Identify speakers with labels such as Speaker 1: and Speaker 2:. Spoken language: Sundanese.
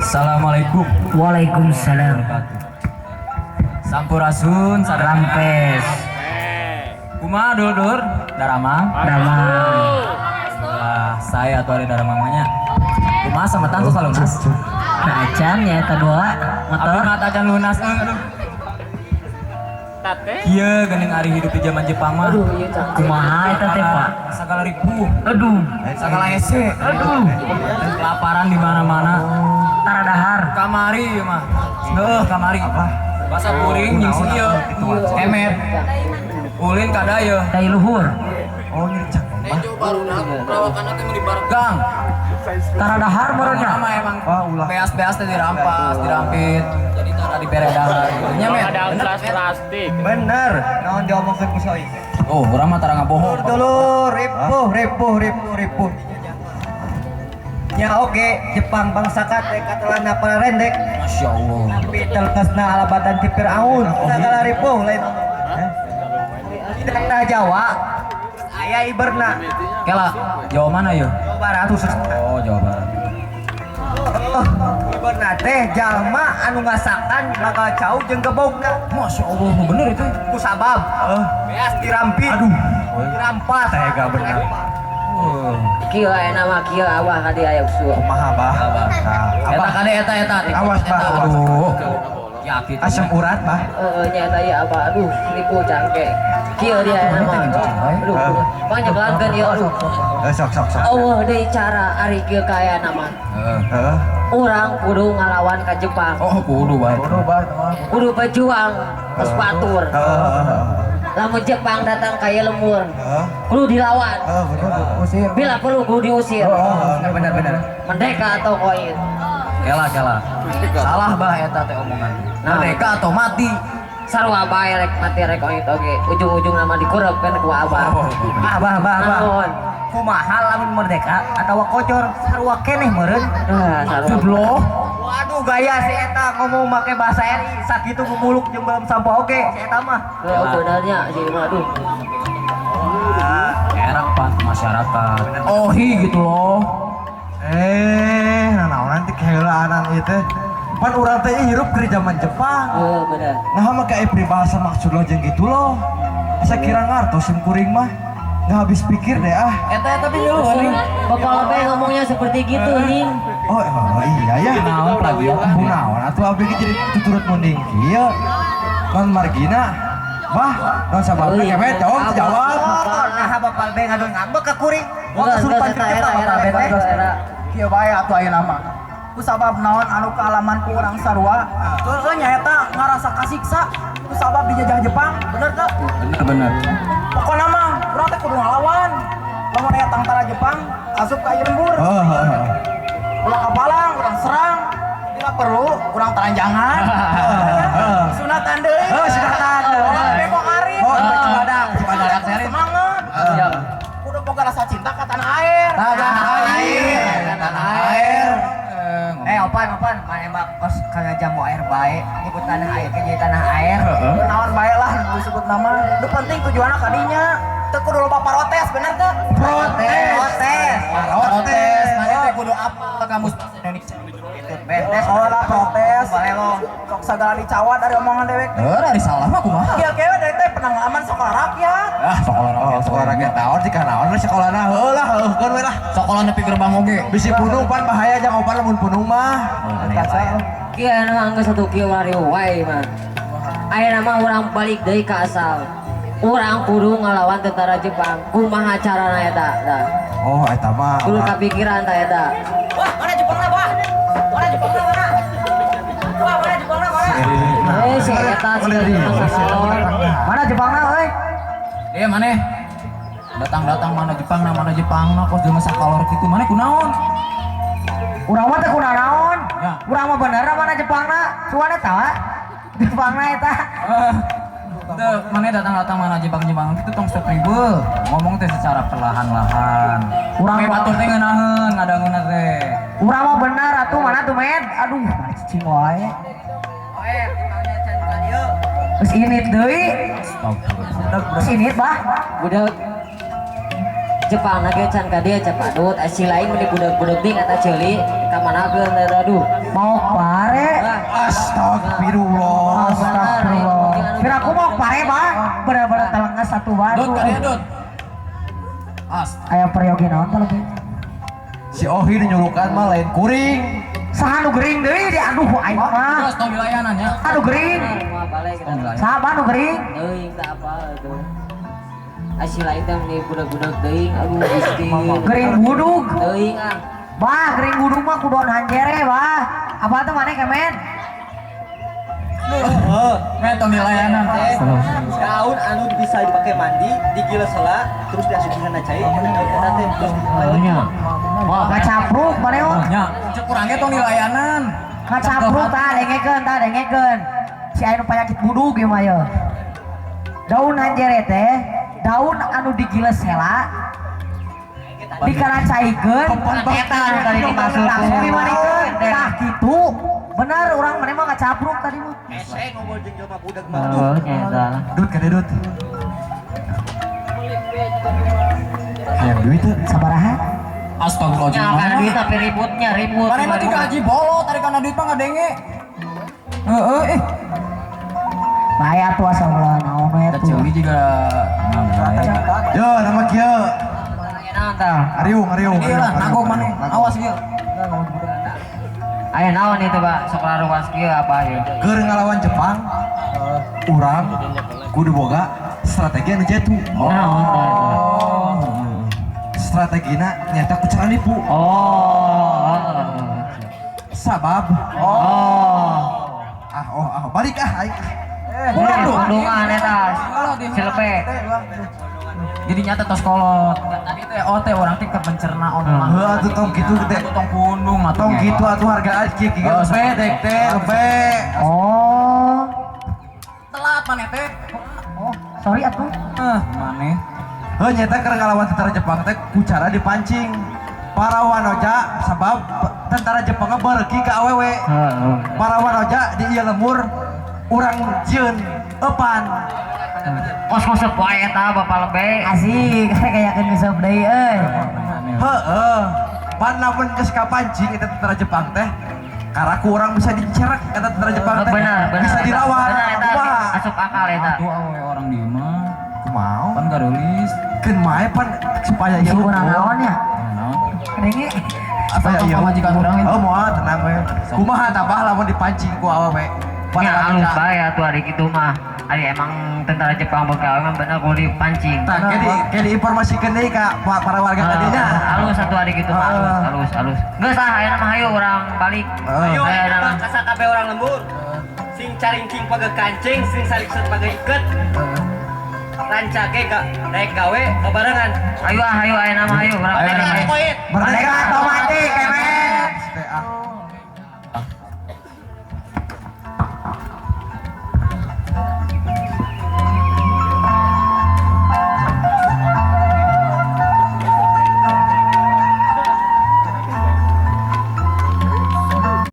Speaker 1: Assalamualaikum.
Speaker 2: Waalaikumsalam.
Speaker 1: Sampurasun, sadayana.
Speaker 2: Rampes.
Speaker 1: Kumaha, dulur? Daramang?
Speaker 2: Damang.
Speaker 1: Wah, saya tuh ada daramang nya. Kumaha sametan tos lunas?
Speaker 2: Acan ya eta dua
Speaker 1: Abdi
Speaker 2: motor.
Speaker 1: Mah tacan lunas euy, aduh. Kieu geuning ari hidup di zaman Jepang mah.
Speaker 2: Aduh, ieu cangkir. Kumaha eta teh, Pak?
Speaker 1: Sagala ripuh,
Speaker 2: Aduh,
Speaker 1: sagala hese,
Speaker 2: aduh.
Speaker 1: Kelaparan di mana-mana.
Speaker 2: Tara dahar.
Speaker 1: Kamari ieu mah. Heuh, kamari. Basa kuring jeung si ieu. Kemet. Ulin ka dayeuh.
Speaker 2: Tai luhur.
Speaker 3: Oh, ngircak.
Speaker 1: Nejo barudak perawakanna teh mun dibargang.
Speaker 2: Tara dahar meureunnya.
Speaker 1: Nama emang
Speaker 3: Wah, ulah.
Speaker 1: Beas-beas teh dirampas, dirampit. Jadi tara dibere dahar gitu. Nya, Met.
Speaker 4: Ada
Speaker 1: Bener,
Speaker 4: kelas
Speaker 1: Met?
Speaker 4: Plastik.
Speaker 3: Bener. Naon diomongkeun ku Soi?
Speaker 1: Oh, urang mah tara ngabohong.
Speaker 3: Dulur, ripuh, ripuh, ripuh, ripuh. Nya oge Jepang bangsa kate katelahna parendek.
Speaker 1: Masya Allah.
Speaker 3: Tapi telkesna alabatan ti Firaun. Sagala ripuh lain. Tidak Jawa. Aya iberna.
Speaker 1: Kela, Jawa mana ya?
Speaker 3: Jawa Barat khusus.
Speaker 1: Oh, Jawa Barat.
Speaker 3: Oh, iberna teh jalma anu ngasakan bakal cau jeung gebogna.
Speaker 1: Masya Allah, bener itu.
Speaker 3: Ku sabab beas dirampit. Aduh, dirampas. Tega bener.
Speaker 1: Wah.
Speaker 2: Kieu aya nama kieu abah ka dieu aya usul.
Speaker 3: Kumaha, Bah?
Speaker 1: Abah.
Speaker 3: Nah,
Speaker 1: Eta kade eta eta.
Speaker 3: Awas, Bah,
Speaker 1: Eta,
Speaker 3: awas.
Speaker 1: aduh. Ya gitu.
Speaker 3: Asam urat, Bah.
Speaker 2: Heeh, nya eta ieu abah, aduh, ripuh cangke. Kieu dia aya nama. Aduh, panjang ieu, aduh.
Speaker 3: Eh, sok sok sok.
Speaker 2: Euweuh deui cara ari kieu kaayaan mah.
Speaker 1: Heeh.
Speaker 3: Heeh.
Speaker 2: Urang kudu ngalawan ka Jepang.
Speaker 1: Oh, kudu bae.
Speaker 3: Kudu, Bah.
Speaker 2: Kudu berjuang kos batur.
Speaker 3: Heeh.
Speaker 2: Lamun Jepang datang ka ieu lembur,
Speaker 3: Heeh.
Speaker 2: kudu dilawan.
Speaker 3: Heeh, bener. Usir.
Speaker 2: Bila perlu kudu diusir.
Speaker 3: Heeh, bener bener.
Speaker 2: Merdeka atau koin.
Speaker 1: Kela kela. Salah, Bah, eta teh omongan.
Speaker 2: Nah.
Speaker 1: Merdeka atau mati.
Speaker 2: Sarua bae, rek mati rek koin oge. Ujung-ujung nama dikurepkeun ku abah.
Speaker 1: Oh.
Speaker 3: Ah, Bah, Bah, Bah.
Speaker 2: Naon?
Speaker 3: Kumaha lamun merdeka atawa kocor sarua keneh meureun?
Speaker 2: Ah, sarua.
Speaker 1: Goblok.
Speaker 3: Waduh, gaya si eta ngomong make bahasa RI sakitu ngumuluk jeung belum sampah oge si eta mah.
Speaker 2: Oh, benernya sih mah, aduh.
Speaker 1: Enak pan ke masyarakat. Oh, hi gitu loh.
Speaker 5: Eh, nah naon nanti keheulaan ieu teh. Pan urang teh hirup keur zaman Jepang.
Speaker 2: Oh, bener.
Speaker 5: Nah, mah kayak peribahasa maksud lo jeung gitu loh. Asa kira ngartos sim kuring mah. Nggak habis pikir deh ah.
Speaker 1: Eta eta tapi dulu nih.
Speaker 2: Bapak lebih ngomongnya seperti gitu nih.
Speaker 5: Oh, oh iya ya.
Speaker 1: Naon plagiat?
Speaker 5: Kunaon atuh abdi ge jadi tuturut munding kieu. Non margina. Bah, non sababna kemet jawab jawab.
Speaker 3: Nah, Bapak be ngadon ngambek ka kuring. Wah,
Speaker 2: Enggak,
Speaker 3: kesurupan
Speaker 2: enggak,
Speaker 3: kita
Speaker 2: era,
Speaker 3: Bapak
Speaker 2: era,
Speaker 3: be teh.
Speaker 2: era, era.
Speaker 6: Kieu bae atuh ayeuna mah. Ku sabab naon anu kaalaman ku urang sarua? Heueuh, nyaeta ngarasa kasiksa ku sabab dijajah Jepang, bener teu?
Speaker 1: Bener bener.
Speaker 6: Pokona mah urang teh kudu ngalawan. Lamun aya tentara Jepang asup ka ieu lembur,
Speaker 5: Oh, oh, oh.
Speaker 6: ulah kapalang, urang serang. Bila perlu urang taranjangan. Sunatan deui.
Speaker 5: Oh, sunatan.
Speaker 6: Oh, beko ngarit.
Speaker 5: Oh, Cibadak, Cibadak.
Speaker 6: Semangat.
Speaker 1: Siap.
Speaker 6: Kudu boga rasa cinta ka tanah air.
Speaker 5: Tanah air, tanah air.
Speaker 3: Eh, opan, opan, mana mah kos kana jamu air bae, nyebut tanah air ke jadi tanah air.
Speaker 6: Naon bae lah disebut nama. Nu penting tujuanna ka dinya. Teu kudu loba protes, bener teu?
Speaker 5: Protes.
Speaker 3: Protes.
Speaker 1: Protes, mana teh kudu apa kamus bahasa Indonesia.
Speaker 3: Itu bentes.
Speaker 6: Oh lah protes.
Speaker 3: Boleh lo.
Speaker 6: Sok sagala dicawa dari omongan dewek.
Speaker 1: Eh, dari salah mah kumaha?
Speaker 6: Kieu kewe dari teh pengalaman sekolah rakyat.
Speaker 1: Ah, sekolah
Speaker 5: Oh,
Speaker 1: rakyat.
Speaker 5: sekolah rakyat naon jika naon we sekolahna heuh lah, heuhkeun we lah.
Speaker 1: Sekolah nepi gerbang oge.
Speaker 5: Bisi punung pan bahaya jang opan lamun punung mah.
Speaker 1: Aneh.
Speaker 2: Kieu anu anggeus satu kieu wari wae mah. Ayeuna mah urang balik deui ka asal. Urang kudu ngalawan tentara Jepang. Kumaha carana eta? Tah.
Speaker 5: Oh, eta mah.
Speaker 2: Kudu kapikiran tah eta.
Speaker 3: Wah, mana Jepangna, Bah? Mana Jepangna, mana? Wah, mana Jepangna, mana?
Speaker 2: Eh, si eta si eta.
Speaker 3: Mana Jepangna, euy?
Speaker 1: Eh, mana? Datang-datang mana Jepang na kos jelema sakalor kitu mana kunaon?
Speaker 3: Urang mah teh kunaon?
Speaker 1: Ya.
Speaker 3: Urang mah bener mana Jepangna? Suana tawa? Jepangna eta.
Speaker 1: Eh, teu, mana datang-datang mana Jepang-Jepang itu tong sok ribet. Ngomong teh secara perlahan-lahan.
Speaker 3: Urang
Speaker 1: Urang batur teh ngeunaheun ngadangunna teh.
Speaker 3: Urang mah bener atuh mana tuh med? Aduh, mana cicing wae. Geus init deui.
Speaker 1: Astagfirullah.
Speaker 3: Geus init, Bah.
Speaker 2: Budak. Jepang na ge can ka dieu cepadut si lain meni budak-budak ding eta ceuli ka manakeun eta aduh.
Speaker 4: Mau pare.
Speaker 5: Astagfirullah.
Speaker 4: Astagfirullah. Kira aku mau pare bah. Bener-bener telengas satu batu.
Speaker 1: Dut ka dieu dut. As.
Speaker 4: Aya peryogi naon teh lebih.
Speaker 5: Si Ohi nyulukan mah lain kuring.
Speaker 4: Saha nu gering deui di aduh aing mah.
Speaker 1: Terus tong dilayanan ya.
Speaker 4: Anu gering. Saha nu gering?
Speaker 2: Teuing teh apa tuh. Asi lain teh meni budak-budak teuing aduh Gusti.
Speaker 4: Gering budug.
Speaker 2: Teuing ah.
Speaker 4: Bah, gering budug mah kudon hanjere bah. Apa tuh maneh kemen?
Speaker 1: Heeh, tong dilayanan.
Speaker 3: Daun anu bisa dipakai mandi, digiles heula, terus diasupkeun kana cai, eta teh terus
Speaker 2: Nya.
Speaker 4: Wah, ngacapruk maneh mah.
Speaker 1: Nya, cek urang ge tong dilayanan.
Speaker 4: Ngacapruk tah dengekeun tah dengekeun. Si anu penyakit budug ieu mah ye. Daun hanjere teh daun anu digiles heula dikaracaikeun
Speaker 2: Eta anu tadi dimaksud.
Speaker 4: langsung dimanikeun tah kitu. Bener urang maneh mah ngacapruk tadi mah.
Speaker 3: Hese ngobrol jeung jelema budak mah.
Speaker 2: Oh, nya eta lah.
Speaker 5: Dut ka dieu dut. Hayang duit teu?
Speaker 4: Sabaraha?
Speaker 1: Astagfirullahaladzim.
Speaker 2: Nya kana duit tapi ributnya ribut.
Speaker 1: Maneh mah juga haji bolot, tadi kana duit mah ngadenge. Heeh, eh.
Speaker 4: Bahaya tuh asal ulah naon we
Speaker 1: Da
Speaker 4: tuh.
Speaker 1: ceuli juga.
Speaker 5: Yo, nama kieu.
Speaker 2: Aya naon tah?
Speaker 5: Ariung, ariung.
Speaker 1: Iya lah, nagog maneh. Awas ieu.
Speaker 2: Aya naon itu, Pak? Sok laruas kieu apa ieu?
Speaker 5: Keur ngalawan Jepang, urang kudu boga strategi anu jitu.
Speaker 2: Naon tah?
Speaker 5: Strategina nyata ku cara nipu.
Speaker 2: Oh.
Speaker 5: Sabab
Speaker 2: Oh.
Speaker 5: ah oh ah balik ah aing.
Speaker 2: Pundungan eta. Silepe.
Speaker 1: Jadi nyata tos kolot. Tadi teh oh teh orang teh keur mencerna omongan.
Speaker 5: Heuh atuh tong kitu teh.
Speaker 1: Atuh tong pundung atuh.
Speaker 5: Tong kitu atuh hargaan kieu kieu
Speaker 1: Oh,
Speaker 5: lebe dek teh lebe.
Speaker 4: Oh.
Speaker 1: Telat maneh teh.
Speaker 4: Oh, sorry atuh.
Speaker 1: Eh, maneh.
Speaker 5: Heuh nyata keur ngalawan tentara Jepang teh ku cara dipancing. Para wanoja sabab tentara Jepang beureki ka awewe.
Speaker 2: Heeh.
Speaker 5: Para wanoja di ieu lemur urang jieun eupan.
Speaker 2: Kos nguseup wae eta Bapak lebe.
Speaker 4: Asik, kayak nguseup deui euy.
Speaker 5: Heeh. Pan lamun geus kapancing eta tentara Jepang teh karaku urang bisa dicerak eta tentara Jepang teh.
Speaker 2: Benar, benar.
Speaker 5: Bisa dilawan.
Speaker 2: Benar eta.
Speaker 5: Kumaha?
Speaker 2: Asup akal eta.
Speaker 1: Atuh awewe orang di imah.
Speaker 5: Kumaha?
Speaker 1: Pan gareulis.
Speaker 5: Keun mae pan supaya ieu
Speaker 4: Si kurang naon ya?
Speaker 1: Naon?
Speaker 4: Kadenge.
Speaker 5: Supaya ieu
Speaker 1: Pamajikan urang itu.
Speaker 5: Oh moal tenang we. Kumaha tabah lamun dipancing ku awewe.
Speaker 2: Nya alus bae atuh ari kitu mah. Ari emang tentara Jepang bekal emang bener kudu dipancing.
Speaker 5: Tah ke diinformasikeun deui ka para warga kadinya.
Speaker 2: Alus satu hari gitu mah alus, alus, alus. Geus ah ayeuna mah hayu urang balik.
Speaker 5: Heeh.
Speaker 3: Ayo,
Speaker 2: Ayeuna mah.
Speaker 3: kasa kabeh orang lembur. Sing caringking page kancing, sing salikset page iket. Rancage ka naik gawe babarengan.
Speaker 2: Ayo ah, hayu ayeuna mah hayu urang
Speaker 1: Ayo,
Speaker 2: balik.
Speaker 1: ayo.
Speaker 3: Koit.
Speaker 4: Merdeka atau mati, kemen.
Speaker 5: Teh ah.